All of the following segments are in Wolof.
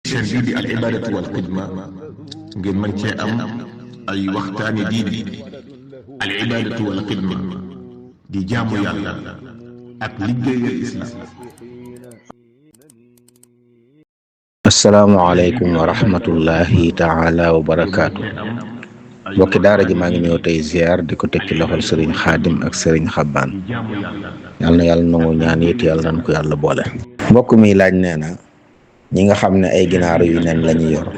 chaîne bii di al ibadatu wal xidma ngeen mën cee am ay waxtaani diine. al ibadatu wal xidma di jaamu yàlla ak liggéeyal islam. asalaamaaleykum wa rahmatullahi taala wa barakaatu. mbokki daara ji maa ngi ñëw tey ziar di ko teg ci loxol sëriñ xaadim ak sëriñ xabbaan. yal na yàlla nangu ñaan it yàlla nañ ko yàlla boole. mbokk mi laaj nee na ñi nga xam ne ay ginaar yu nen la ñuy yor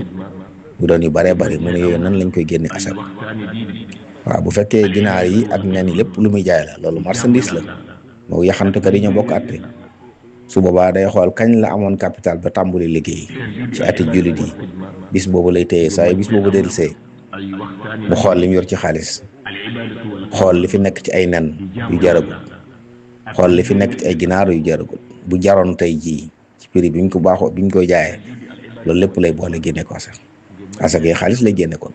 bu doon yu baree bari mu ne yooyu nan lañ koy génne asaka. waaw bu fekkee ginaar yi ak nen yi lépp lu muy jaay la loolu marchandise la moo yaxantukat yi ñoo bokk àtte. su boobaa day xool kañ la amoon capital ba tàmbali liggéey ci ati jullit yi bis boobu lay téye saa yu bis boobu dellusee mu xool li mu yor ci xaalis xool li fi nekk ci ay nen yu jaragul xool li fi nekk ci ay ginaar yu jaragul bu jaroon tey jii ci prix bi ñu ko baaxoo bi ñu koy jaayee loolu lépp lay boole génne ko asaka yi xaalis lay génne kon.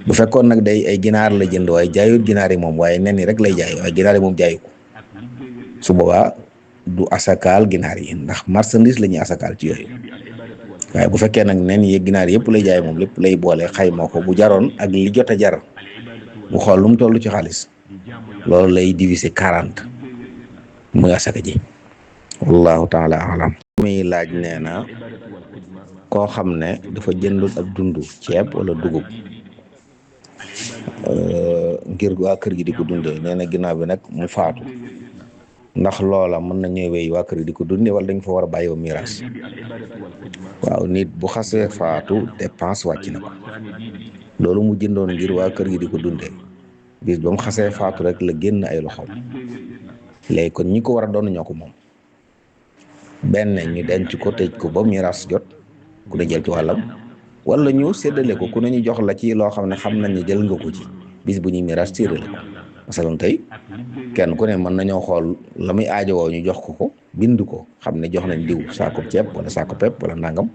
bu fekkoon nag day ay ginaar la jënd waaye jaayut ginaar yi moom waaye nen yi rek lay jaay waaye ginaar yi moom jaayu ko su boobaa du asakaal ginaar yi ndax marchandise la ñuy asakaal ci yooyu waaye bu fekkee nag nen yi ginaar yëpp lay jaay moom lépp lay boole xayma ko bu jaroon ak li jot a jar mu xool lu mu toll ci xaalis loolu lay diviser 40 muy asaka ji wallahu taala alam. muy laaj nee na koo xam ne dafa jëndul ab dundu ceeb wala dugub ngir waa kër gi di ko dundee nee na ginnaaw bi nag mu faatu ndax loola mën na ñëwee waa kër gi di ko dundee wala dañ fa war a bàyyoo miraas. waaw nit bu xasee faatu dépense wàcc na ko loolu mu jëndoon ngir waa kër gi di ko dundee bis ba mu xasee faatu rek la génn ay loxoom léegi kon ñi ko war a doon ñoo ko moom benn ñu denc ko tëj ko ba miraas jot ku ne jël ci wàllam wala ñu séddale ko ku ne ñu jox la ci loo xam ne xam nañ ne jël nga ko ci bis bu ñuy miraas séddale ko masalan tey kenn ku ne mën nañoo xool la muy aajowoo ñu jox ko bind ko xam ne jox nañ diw saako ceeb wala saako pepp wala nangam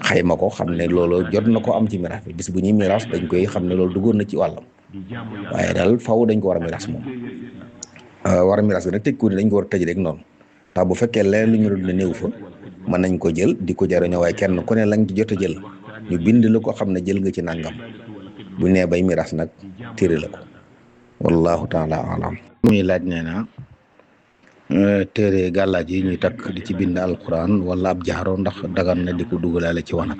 xayma ko xam ne loolu jot na ko am ci miraas bi bis bu ñuy miraas dañ koy xam ne loolu duggoon na ci wàllam waaye daal faw dañ ko war a miraas moom war a miraas bi nag tëj ko ni dañ ko war a tëj rek noonu tax bu fekkee leneen lu ñu doon ne néew fa mën nañ ko jël di ko jariñoo waaye kenn ku ne lañ ci jot a jël ñu bind la ko xam ne jël nga ci nangam bu nee bay miraas nag téere la ko wallahu taala alam. muy laaj nee na téere gàllaaj yi ñuy takk di ci bind alquran wala ab jaaro ndax dagan na di ko dugalaale ci wanag.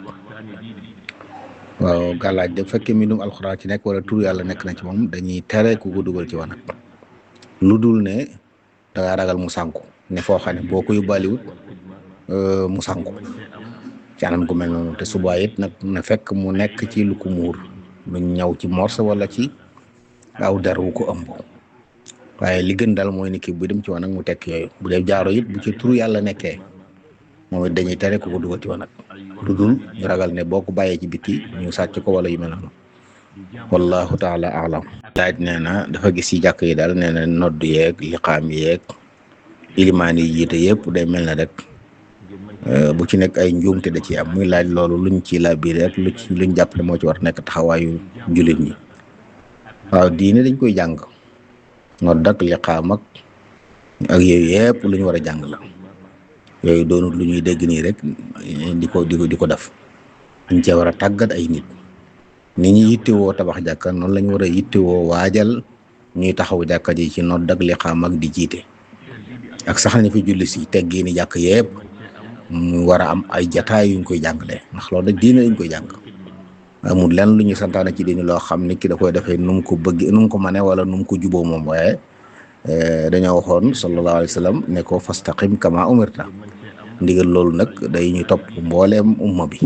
waaw gàllaaj da fekkee mbindum alquran ci nekk wala tur yàlla nekk na ci moom dañuy tere ku ko dugal ci wanag lu dul ne dangaa ragal mu sànku ne foo xam ne boo ko yóbbaaliwut mu sànku ci anam gu mel noonu te suba it nag na fekk mu nekk ci lu ko muur lu ñaw ci morse wala ci aw der wu ko ëmb waaye li gën daal mooy ni ki bu dem ci wanag mu tekk yooyu bu dee jaaro it bu ci turu yàlla nekkee moom it dañuy tere ku ko dugal ci wanag lu dul ñu ragal ne boo ko bàyyee ci biti ñu sàcc ko wala yu mel noonu wallahu taala alam. laaj nee na dafa gis ci jàkk yi daal nee na nodd yeeg liqaam yeeg ilimaan yi jiite yëpp day mel na rek bu ci nekk ay njuumte da ci am muy laaj loolu luñ ci la biir rek luñ jàpp ne moo ci war nekk taxawaayu jullit ñi. waaw diine dañ koy jàng nodd ak liqaam ak yooyu yëpp lu ñu war a jàng la yooyu doonut lu ñuy dégg nii rek di ko def dañ cee war a tàggat ay nit ni ñu yittewoo tabax jàkka noonu lañ war a yittewoo waajal ñuy taxaw jàkka ji ci nodd ak liqaam ak di jiite ak saxal ni fi julli si teggi ni jàkk yëpp mu war a am ay jataay yuñ koy jàngalee ndax loolu nag diine lañ koy jàng amul lenn lu ñu santaane ci diine loo xam ni ki da koy defee nu mu ko bëgg nu mu ko mane wala nu mu ko juboo moom waaye dañoo waxoon sallallahu alayhi wa sallam ne ko fastaqim kama umirta ndigal loolu nag day ñu topp mbooleem umma bi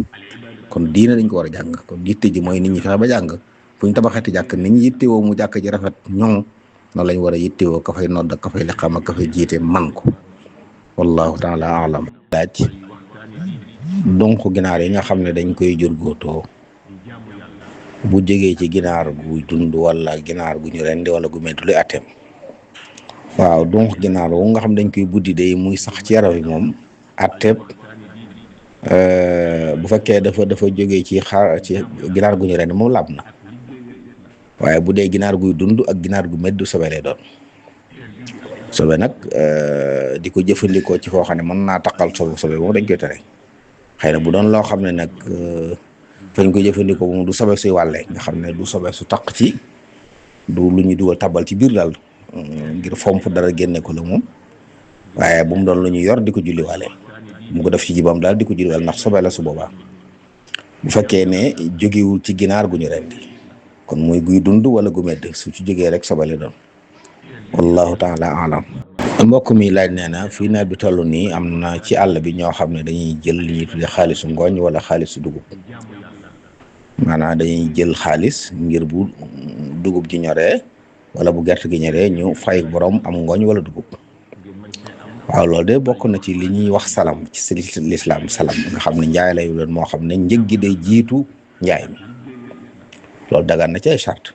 kon diine dañ ko war a jàng kon yitte ji mooy nit ñi fexe ba jàng fu ñu tabaxati jàkk nit ñi yittewoo mu jàkk ji rafet ñoŋ noonu lañ war a yittewoo ka fay nodd ka fay liqaam ak ka fay jiite man ko wallahu taala alam. laaj donc ginaar yi nga xam ne dañ koy jurgóotoo bu jógee ci ginaar gu dund wala ginaar gu ñu rendi wala gu métti luy atteem. waaw donc ginaar wu nga xam dañ koy buddi day muy sax ci yaram yi moom atteem bu fekkee dafa jógee ci ginaar gu ñu rendi moom laab na waaye bu dee ginaar guy dund ak ginaar gu métti sobe lay doon sobe nag di ko jëfandikoo ci foo xam ne mën naa taqal sobe moom dañ koy tere xëy na bu doon loo xam ne nag fañ ko jëfandikoo moom du sobe suy wàlle nga xam ne du sobe su taq ci du lu ñu dugal tabal ci biir daal ngir fomp dara génne ko la moom waaye bu mu doon lu ñu yor di ko julliwaale mu ko def ci jibam daal di ko julliwaale ndax sobe la su boobaa bu fekkee ne jógewul ci ginaar gu ñu rendi kon muy guy dund wala gu medd su ci jógee rek sobe la doon wallahu taala alam mbokk mi laaj nee na fii nawet bi toll nii am na ci àll bi ñoo xam ne dañuy jël li ñuy tuddee xaalisu ngooñ wala xaalisu dugub maanaam dañuy jël xaalis ngir bu dugub ji ñoree wala bu gerte gi ñoree ñu fay borom am ngooñ wala dugub waaw loolu de bokk na ci li ñuy wax salam ci lislaam salam nga xam ne njaay lay doon moo xam ne njëg gi day jiitu njaay mi loolu dagaan na ci ay charte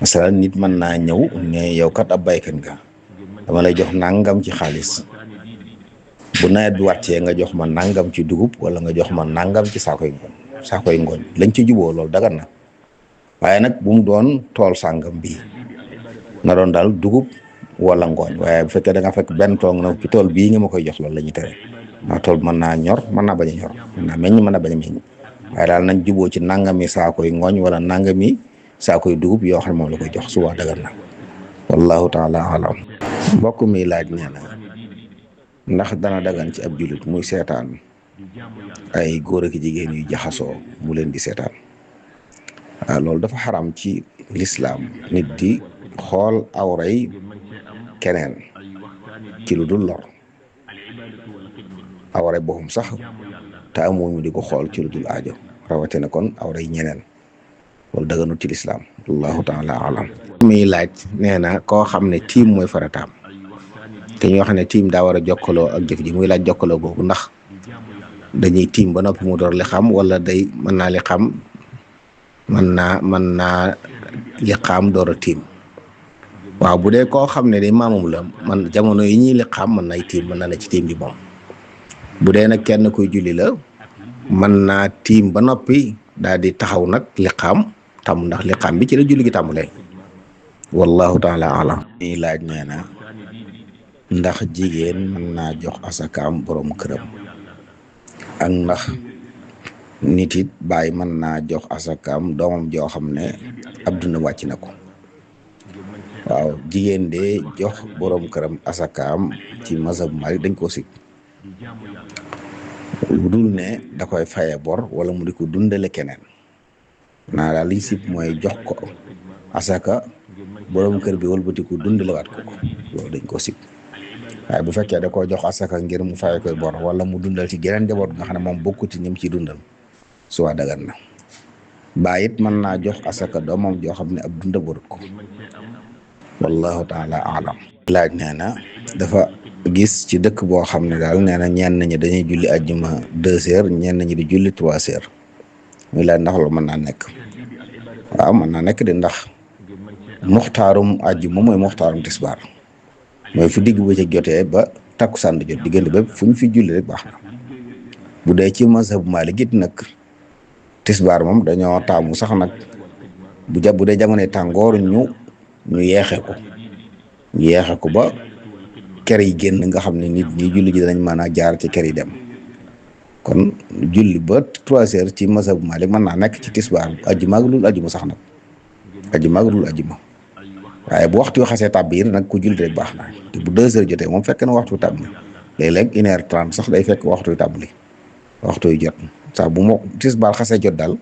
masalan nit mën naa ñëw ne yow kat ab baykat nga dama lay jox nangam ci xaalis bu nawet bi wàccee nga jox ma nangam ci dugub wala nga jox ma nangam ci saakoy ngooñ lañ ci juboo loolu dagan na waaye nag bu mu doon tool sàngam bii na doon daal dugub wala ngooñ waaye bu fekkee da nga fekk benn tool na ci tool bii nga ma koy jox loolu la ñuy tere ndax tool mën naa ñor mën naa bañ a ñor mën naa meññ mën naa bañ a meññ waaye daal nañ juboo ci nangami saakoy ngooñ wala nangami saakoy dugub yoo xam ne moom la koy jox suba dagan na wallahu taala alam mbokk mi laaj nee na ndax dana dagan ci ab jullit muy seetaan ay góor ak jigéen yu jaxasoo mu leen di seetaan waaw loolu dafa xaram ci lislaam nit di xool awray keneen ci lu dul lor awray boppam sax te amuñu di ko xool ci lu dul aajo rawatina kon awray ñeneen loolu daganut ci lislaam wallahu taala alam muy laaj nee na koo xam ne tiim mooy farataam te ñoo xam ne tiim daa war a jokkaloo ak jëf ji muy laaj jokkaloo googu ndax dañuy tiim ba noppi mu door li xam wala day mën naa li xam mën naa li xam door a tiim waaw bu dee koo xam ne day maamum la man jamono yi ñuy li xam mën nay tiim mën na la ci tiim bi moom bu dee nag kenn kuy julli la mën naa tiim ba noppi daal di taxaw nag li xam tam ndax li xam bi ci la julli gi tàmbalee wallahu taala alam ñuy laaj nee na ndax jigéen mën naa jox asakaam borom këram ak ndax nit it bàyyi mën naa jox asakaam doomam joo xam ne ab dund wàcc na ko waaw jigéen de jox borom këram asakaam ci mazhab Maalik dañ koo sib lu dul ne da koy faye bor wala mu di ko dundale keneen naa daal liñ sib mooy jox ko asaka borom kër bi wëlbati ko dundalewaat ko loolu dañ koo sib waaye bu fekkee da koo jox asaka ngir mu faye koy bor wala mu dundal ci geneen njaboot nga xam ne moom bokkuti ñim ciy dundal suwaa dagan na baay it mën naa jox asaka doomam joo xam ne ab dunda borut ko wallahu taala alam laaj nee na dafa gis ci dëkk boo xam ne daal nee na ñenn ñi dañuy julli ajjuma 2 heures ñenn ñi di julli 3 heures muy laaj ndax loolu mën naa nekk waaw mën naa nekk de ndax muxtaarum ajjuma mooy muxtaarum tisbaar mooy fu digg ba ca jotee ba takkusaan di jot diggante bépp fu ñu fi julli rek baax na bu dee ci mazhab Maalik it nag tisbaar moom dañoo taamu sax nag bu dee jamonoy tàngoor ñu yeexe ko ba kër yi génn nga xam ne nit ñi julli ji danañ mën a jaar ci kër yi dem kon julli ba 3 heures ci mazhab Maalik mën naa nekk ci tisbaar ajjuma ak lul ajjuma sax nag ajjuma ak lul ajjuma waaye bu waxtu xasee tàbb yi nag ku julli rek baax na te bu 2 heures jotee moom fekk na waxtu tàbb léeg-léeg 1h30 sax day fekk waxtu tàbbali waxtu yu jot sax bu mo tisbaar xasee jot daal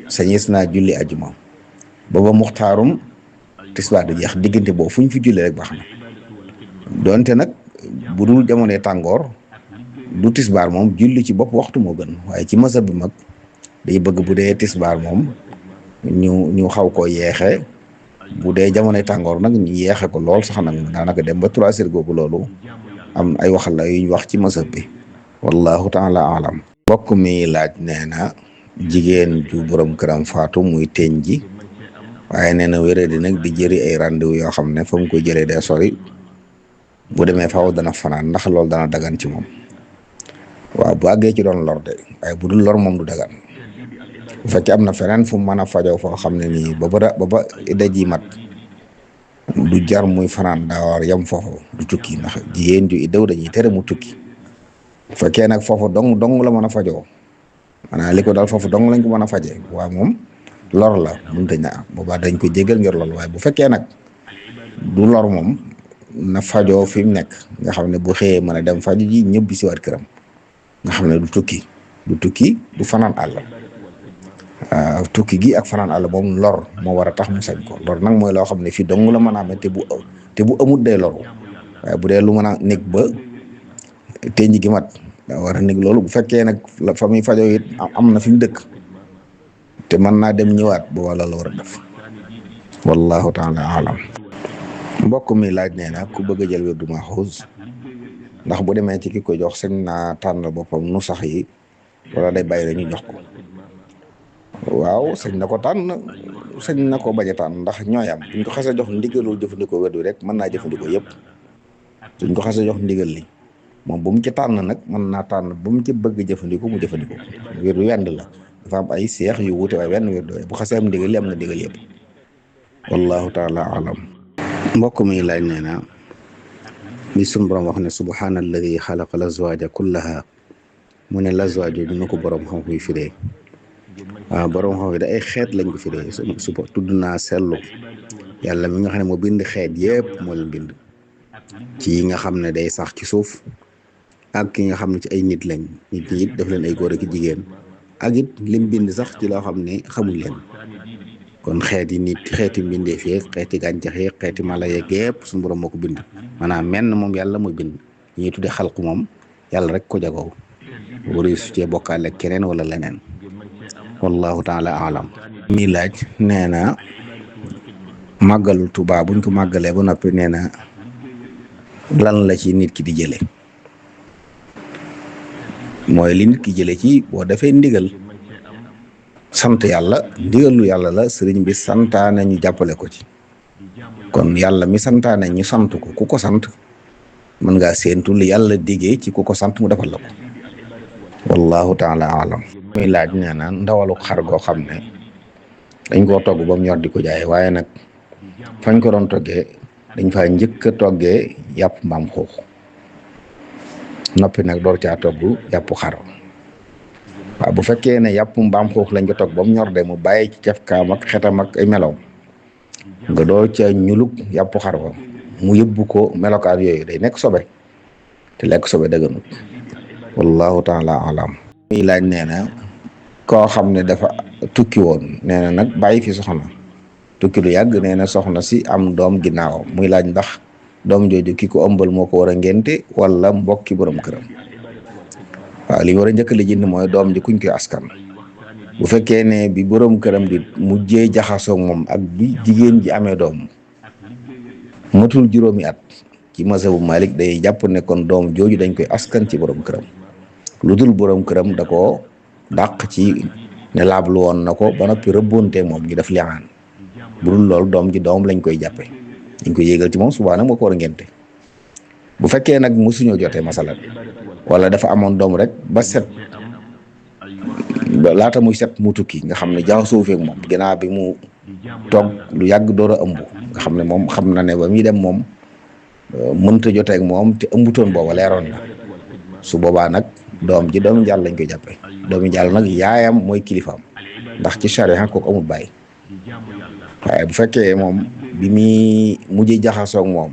sañees naa julli ajjuma ba muxtaarum tisbaar di jeex diggante boobu fu ñu fi julli rek baax na donte nag bu dul jamonoy tàngoor du tisbaar moom julli ci bopp waxtu moo gën waaye ci mazhab bi mag day bëgg bu dee tisbaar moom ñu xaw koo yeexe bu dee jamonoy tàngoor nag ñu yeexe ko lool sax nag daanaka dem ba 3 heures googu loolu am ay wax la yuñ wax ci mazhab bi wallahu taala alam mbokk mi laaj nee na jigéen ju borom këram faatu muy teñ ji waaye nee na wéré di nag di jëri ay rendez-vous yoo xam ne fa mu koy jëlee dee sori bu demee faaw dana fanaan ndax loolu dana dagan ci moom waaw bu àggee ci doon lor de waaye bu dul lor moom du dagan bu fekkee am na feneen fu mu mën a fajoo foo xam ne nii ba idda ji mat du jar muy fanaan daa war yam foofu du tukki ndax jigéen ju iddaw dañuy tere mu tukki bu fekkee nag foofu dong la mën a fajoo maanaam li ko dal foofu dong lañ ko mën a faje waaye moom lor la mënta ña boobaa dañ ko jégal ngir loolu waaye bu fekkee nag du lor moom na fajoo fi mu nekk nga xam ne bu xëyee mën a dem faju ji ñëpp si waat këram nga xam ne du tukki du fanaan àll tukki gi ak fanaan àll moom lor moo war a tax mu sañ ko lor nag mooy loo xam ne fii dong la mën a amee te bu amut day loru waaye bu dee lu mën a nekk ba teññi gi mat daa war a nekk loolu bu fekkee nag fa muy fajoo it am na fi mu dëkk te mën naa dem ñëwaat ba wala la war a def wallahu taala alam mbokk mi laaj nee na ku bëgg a jël wirdu Maxuus ndax bu demee ci ki ko jox sañ naa tànn boppam nu sax yi wala day bàyyi rek ñu jox ko waaw sañ na ko tànn sañ na ko bañ a tànn ndax ñooyam buñ ko xasee jox ndigalul jëfandikoo wirdu rek mën naa jëfandikoo yëpp suñ ko xasee jox ndigal li moom bu mu ci tànn nag mën naa tànn bu mu ci bëgg jëfandikoo mu jëfandikoo wirdu wend la dafa am ay seex yu wuute waaye wenn wirdu bu xasee am ndigal li am na ndigal yëpp wallahu taala alam mbokk mi laaj nee na li sunu borom wax ne subhaana alladi xalaqa lazwaaja kullaha mu ne lazwaaj jooju na ko borom xam koy firee waaw borom xam da ay xeet lañ ko firee su tudd naa sellu yàlla mi nga xam ne moo bind xeet yëpp moo leen bind ci yi nga xam ne day sax ci suuf ak ki nga xam ne ci ay nit lañ nit ñi it def leen ay góor ak jigéen ak it lim bind sax ci loo xam ne xamuñ leen kon xeeti nit xeeti mbindeef yeeg xeeti gàncax yeeg xeeti mala yeeg yëpp suñu borom moo ko bind maanaam menn moom yàlla mooy bind ñuy tuddee xalqu moom yàlla rek ko jagoo wari su cee bokkaale keneen wala leneen wallahu taala alam mi laaj nee na màggalu Tuubaa buñ ko màggalee ba noppi nee na lan la ci nit ki di jële mooy li nit ki jële ci boo defee ndigal sant yàlla ndigalu yàlla la sëriñ bi santaane ñu jàppale ko ci kon yàlla mi santaane ñu sant ko ku ko sant mën ngaa séentu li yàlla diggee ci ku ko sant mu defal la ko wallahu taala alam muy laaj nee na ndawalu xar goo xam ne dañ koo togg ba mu ñor di ko jaay waaye nag fañ ko doon toggee dañ faa njëkk a toggee yàpp mbaam xuux noppi nag door caa togg yàpp xar waaw bu fekkee ne yàpp mbaam xuux lañ ko togg ba mu ñor de mu bàyyi ci cafkaam ak xetam ak ay melow nga door ca ñulug yàpp xar ba mu yëbbu ko melokaan yooyu day nekk sobe te lekk sobe dëgganut wallahu taala alam muy laaj nee na koo xam ne dafa tukki woon nee na nag bàyyi fi soxna tukki lu yàgg nee na soxna si am doom ginnaaw muy laaj ndax doom jooju ki ko ëmbal moo ko war a ngénte wala mbokki borom këram waaw li ñu war a njëkk li jënd mooy doom ji kuñ koy askan bu fekkee ne bi borom këram di mujjee jaxasoo moom ak bi jigéen ji amee doom matul juróomi at ci mazhabu Malik day jàpp ne kon doom jooju dañ koy askan ci borom këram lu dul borom këram da koo dàq ci ne laablu woon na ko ba noppi rëbbonte moom ñu def liaan bu dul loolu doom ji doom lañ koy jàppe dañ koy yéegal ci moom subaa nag moo ko war a ngénte bu fekkee nag mosuñoo jotee masalan wala dafa amoon doom rek ba set laata muy set mu tukki nga xam ne jaxasoo feeg moom ginnaaw bi mu toog lu yàgg door a ëmb nga xam ne moom xam na ne ba muy dem moom mënta joteeg moom te ëmbutoon booba leeroon na su boobaa nag doom ji doomu jàll lañ koy jàppe doomu jàll nag yaayam mooy kilifaam ndax ci charia kooku amul bàyyi waaye bu fekkee moom bi muy mujjee jaxasoog moom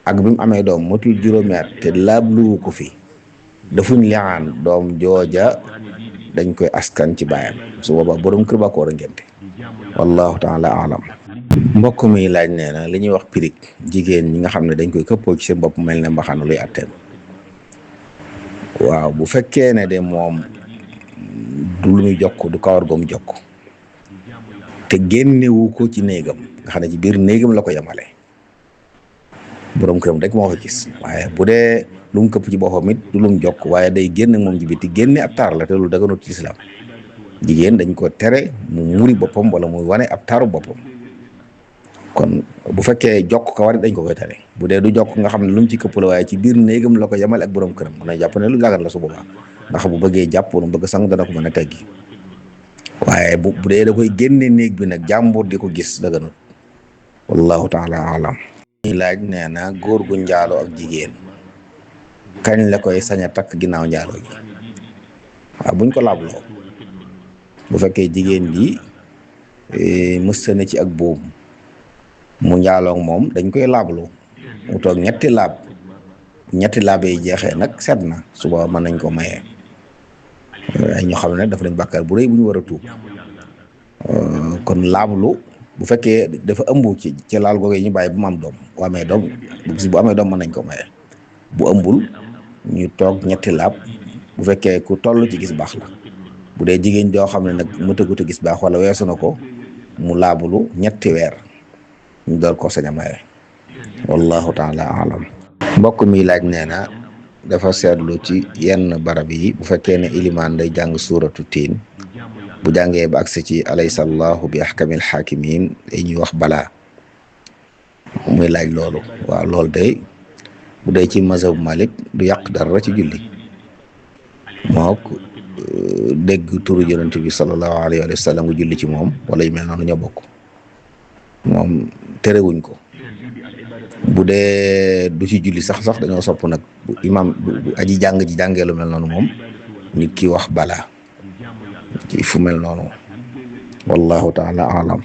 ak bi mu amee doom matul juróomi at te laabluwu ko fi dafuñ liaan doom jooja dañ koy askan ci baayam su boobaa borom kër ba ko war a ngénte wallahu taala alam mbokk mi laaj nee na li ñuy wax pirig jigéen ñi nga xam ne dañ koy këppoo ci seen bopp mel ne mbaxana luy atteem waaw bu fekkee ne de moom du lu muy jokk du kawar goom jokk te génnewu ko ci néegam nga xam ne ci biir néegam la ko yemale borom këram rek moo ko gis waaye bu dee lu mu këpp ci boppam it du lu mu jokk waaye day génn moom ci biti génne ab taar la te lu daganut ci islam jigéen dañ ko tere mu muri boppam wala muy wane ab taaru boppam kon bu fekkee jokk kawar dañ ko koy tere bu dee du jokk nga xam ne lu mu ci këpp la waaye ci biir néegam la ko yemale ak borom këram mën na jàpp ne lu dagan la su boobaa ndax bu bëggee jàpp wala mu bëgg sang dana ko mën a teggi waaye bu dee da koy génne néeg bi nag jàmbur di ko gis daganut wallahu taala alam ñi laaj nee na góor gu njaaloo ak jigéen kañ la koy sañ a takk ginnaaw njaaloo gi waaw buñ ko laabloo bu fekkee jigéen ji mësta na ci ak buum mu njaaloog moom dañ koy laablu mu toog ñetti laab yi jeexee nag set na suba mën nañ ko mayee ay ñoo xam ne dafa dañ bàkkaar bu rëy bu ñu war a tuub kon laablu bu fekkee dafa ëmb ci laal googee ñu bàyyi bu mu am doom bu amee doom bu amee doom mën nañ ko mayee bu ëmbul ñu toog ñetti laab bu fekkee ku toll ci gis baax la bu dee jigéen joo xam ne nag mëtagut a gis baax wala weesu na ko mu laabulu ñetti weer ñu door ko sañ a maye wallahu taala alam. mbokk mi laaj nee na dafa seetlu ci yenn barab yi bu fekkee ne ilimaan day jàng suuratu tiin bu jàngee ba agsi ci alaysa allahu bi ahkamil hakimin day ñuy wax balaa muy laaj loolu waaw loolu day bu dee ci mazhab Malik du yàq dara ci julli mook dégg turu yonent bi sallallahu alayhi wa sallam nga julli ci moom wala yu mel noonu ñoo bokk moom terewuñ ko bu dee du ci julli sax dañoo sopp nag bu imam bu aji jàng ji jàngee lu mel noonu moom nit ki wax balaa ci fu mel noonu wallahu taala alam.